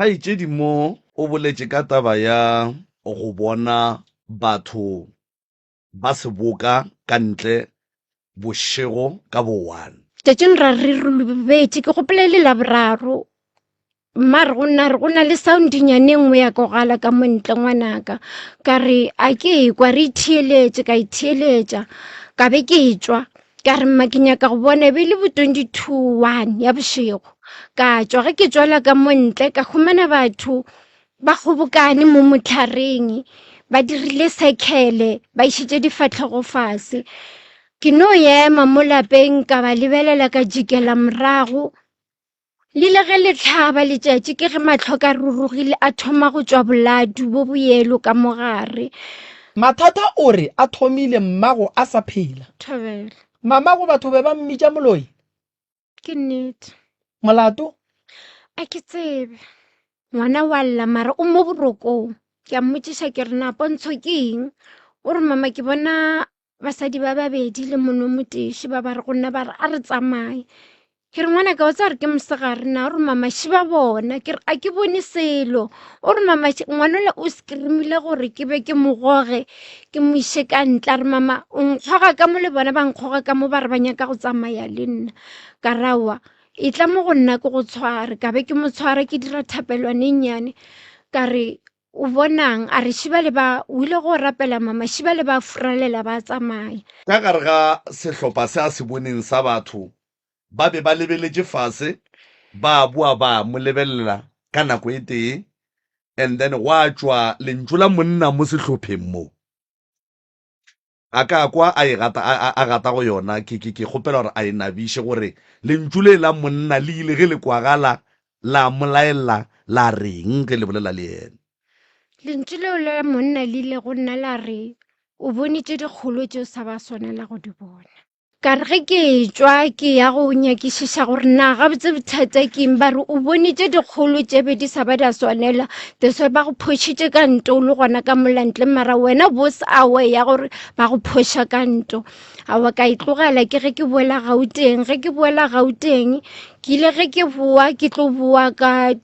Kgaetšedi mo o boletše ka taba ya go bona batho ba seboka ka ntle bošego ka bo one. Tšatšing ra re re lobetše, ke gopola e le Laboraro, mma re go nna re go na le sound-nyane e nngwe ya kogala ka mo ntle ngwanaka. Ka re a ke ekwa re itheeletše, ka itheeletša ka be ke tšwa. Ka re mma ke nyaka go bona, e be e le bo 22 one ya bošego. Ka tšwa, ge ke tšwela ka mo ntle ka humana batho ba kgobokane mo mohlareng ba dirile circle ba išitše difahlego fase. Ke no ema mo lapeng ka ba lebelela ka jikela morago. Le ile ge le hlaba letšatši ke ge mahlo ka rurugile a thoma go tšwa boladu bo boyelo ka mo gare. Mathata o re a thomile mmago a sa phela. Thobela. Mamago batho be ba mmitša moloi. Ke nnete. Molato? A ke tsebe. Ngwana wa lla mara o mo borokong. Ke a mmotšiša ke re na pontsho ke eng? O re mama ke bona basadi ba babedi le mono moteši ba ba re go nna ba re a re tsamaye. Ke re ngwana ka o tsaya re ke mosegare na? O re mama še ba bona. Ke re a ke bone selo. O re mama ngwanola o screamile gore ke be ke mo goge ke mo iše ka ntle. A re mama o nkgoga ka mo le bona ba nkgoga ka mo ba re ba nyaka go tsamaya le nna. Ka re aowa e tla mo go nna ke go tshware. Ka be ke mo tshwara ke dira thapelwana e nnyane. Ka re o bonang? A re šibale ba o ile go rapela mama šibale ba furalela ba tsamaya. Ka gare ga sehlopha se a se boneng sa batho ba be ba lebeletše fase ba boa ba mo lebelela ka nako e tee and then gwa tšwa lentšu la monna mo sehlopheng mo. A ka kwa a e gata, a, a, a gata go yona, ke, ke, ke kgopela gore a e nabiše gore lentšu le la monna le ile ge le kwagala la mo laela la reng ge le bolela le yena. Lentšu leo la monna le ile go nna la re, O bone tše dikgolo tše o sa ba swanela go di bona. Ka re ge ke etšwa ke ya go nyakišiša gore na gabotse bothata ke eng, ba re o bone tše dikgolo tše be di sa ba di a swanela, that's why ba go phošitše ka nto o le gona ka mola ntle, mara wena bo se aware ya gore ba go phoša ka nto. Aowa ka e tlogela ke ge ke boela Gauteng, ge ke boela Gauteng ke ile ge ke boa ke tlo boa ka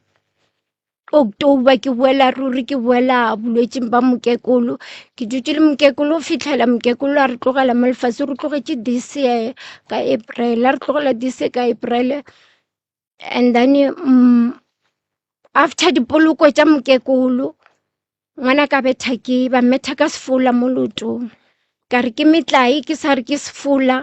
October ke boela ruri ke boela bolwetšing ba mokekolo ke dutše le mokekolo go fihlela mokekolo a re tlogela mo lefase re tlogetše this year ka April a re tlogela this year ka April and then um, after dipoloko tša mokekolo ngwana ka betha ke ba mmetha ka sefola mo leotong ka re ke metlae ke sa re ke sefola.